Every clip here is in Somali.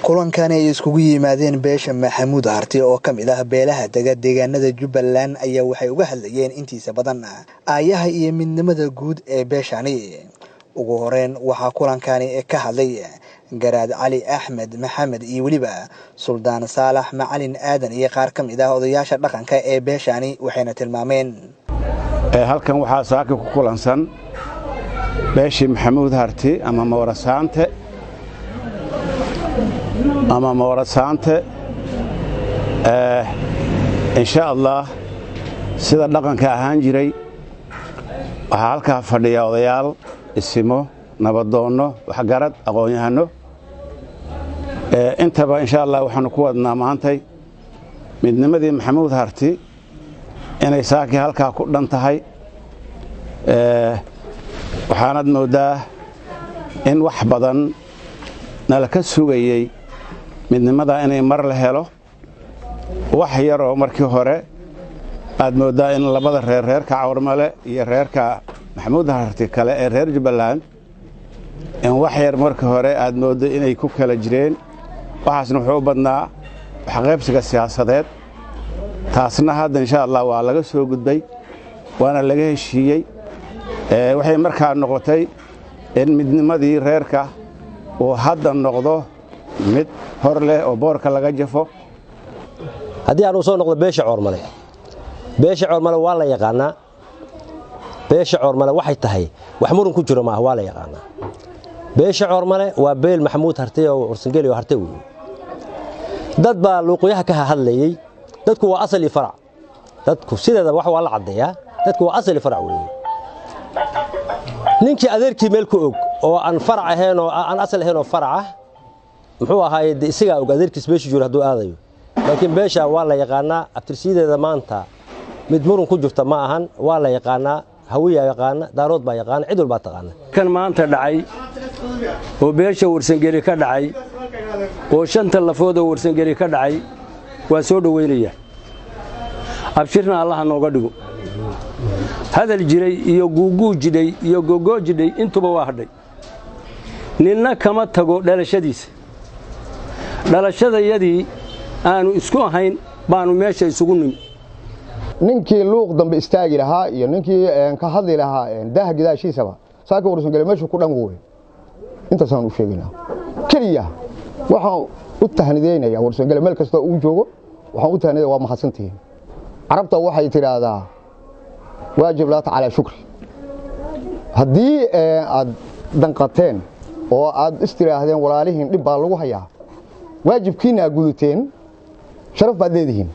Kulankani ay iskugu yimaadeen beesha Maxamuud Harti oo ka mid ah beelaha dega deegaanada Jubbaland ayaa waxay uga hadlayeen intiisa badan aayaha iyo midnimada guud ee beeshani. Ugu horeyn waxaa kulankani ka hadlay Garaad Cali Axmed Maxamed iyo weliba Suldaan Saalax Macalin Aadan iyo qaar ka mid ah odayaasha dhaqanka ee beeshani, waxayna tilmaameen. Halkan waxaa saaka ku kulansan beeshii Maxamuud Harti ama Moorasaante ama Moorasaante. Insha Allah, sida dhaqanka ahaan jiray, waxaa halkaa fadhiya odayaal, isimo, nabadoonno, waxgarad, aqoon-yahano intaba. Insha Allah, waxaanu ku wadnaa maantay midnimadii Maxamuud Harti inay saakii halkaa ku dhan tahay. Waxaanad mooddaa in wax badan nala ka sugayey midnimada inay mar la helo. Wax yaroo markii hore aad mooddaa in labada reer, reerka Cawrmale iyo reerka Maxamuud Harti kale ee reer Jubbaland, in wax yar markii hore aad mooddo inay ku kala jireen. Waxaasna wuxuu u badnaa waxqaybsiga siyaasadeed. Taasna hadda, insha Allah, waa laga soo gudbay, waana laga heshiiyey. Waxay markaa noqotay in midnimadii reerka uu hadda noqdo mid hor leh oo boorka laga jafo. Haddii aan uu soo noqdo beesha Coormale, beesha Coormale waa la yaqaanaa. Beesha Coormale waxay tahay wax murun ku jiro maaha, waa la yaqaanaa. Beesha Coormale waa beel Maxamuud Hartay oo Warsangeli oo Hartay weeye. Dad baa luuqyaha ka hadlayey. Dadku waa asal iyo farac. Dadku sideedaba wax waa la caddeeyaa. Dadku waa asal iyo farac weeye. Ninkii adeerkii meel ku og oo aan farac ahayn oo aan asal ahayn oo farac ah, muxuu ahaaye, de isagaa og adeerkiis beeshu jiro hadduu aadayo. Laakiin beesha waa la yaqaanaa abtirsiyadeeda. Maanta mid murun ku jirta ma ahan, waa la yaqaanaa. Hawiyaa yaqaana, Daarood baa yaqaana, cid walbaa taqaana. Kan maanta dhacay oo beesha Warsangeli ka dhacay oo shanta lafood oo Warsangeli ka dhacay waa soo dhowaynaya. Abshirna Allaha nooga dhigo. Hadal jiray iyo guuguu jidhay iyo gogoo jidhay intuba waa hadhay. Ninna kama tago dhalashadiisa. Dhalashadayadii aanu isku ahayn baanu meesha isugu nimi. Ninkii luuq dambe istaagi lahaa iyo ninkii ka hadli lahaa daaha gidaashiisaba, saaka Warsangeli meeshu ku dhan wey. Intaasaan u sheegaynaa keliya. Waxaan u tahnideynayaa Warsangeli meel kasta uu joogo. Waxaan u tahnidaya, waa mahadsantihiin. Carabta waxay tidhaahdaa waajib laa calaa shukri. Haddii aad danqateen oo aad istiraahdeen walaalihiin dhib baa lagu hayaa, waajibkiina aad gudateen, sharaf baad leedihiin.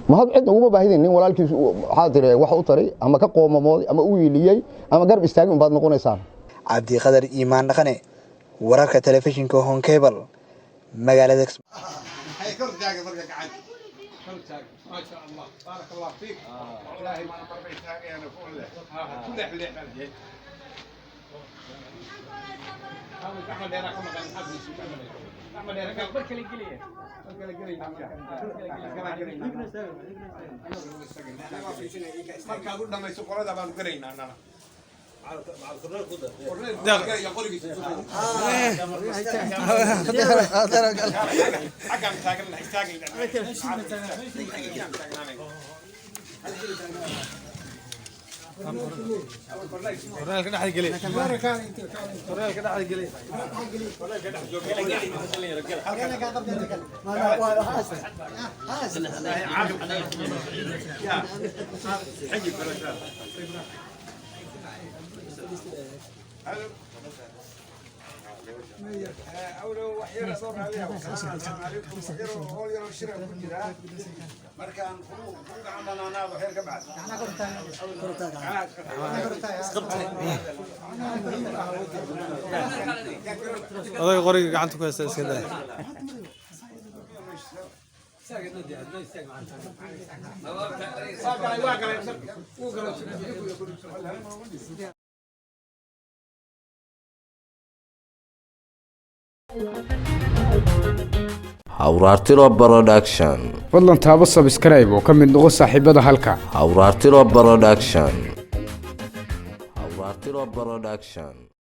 Mahad cid uguma baahidin. Nin walaalkiis waxaa tiri wax u taray ama ka qoomamooday ama u wiiliyey ama garab istaagin baad noqonaysaan. Cabdiqadar Iimaan Dhaqane, wararka telefishinka Horn Cable, magaalada. ما شاء الله، بارك الله فيك. إلهي ما أنا Markaad u dhamayso qolada baanu gelaynaa annana. Xaggaan taagannahay, istaagayna. Markaan ku gacan banaanaado xeer ka bacd. Odaga qoriga gacanta ku haysta iska daa. Hawraartiro Production. Fadlan taabo subscribe oo ka mid noqo saaxiibada halka. Hawraartiro Production. Hawraartiro Production.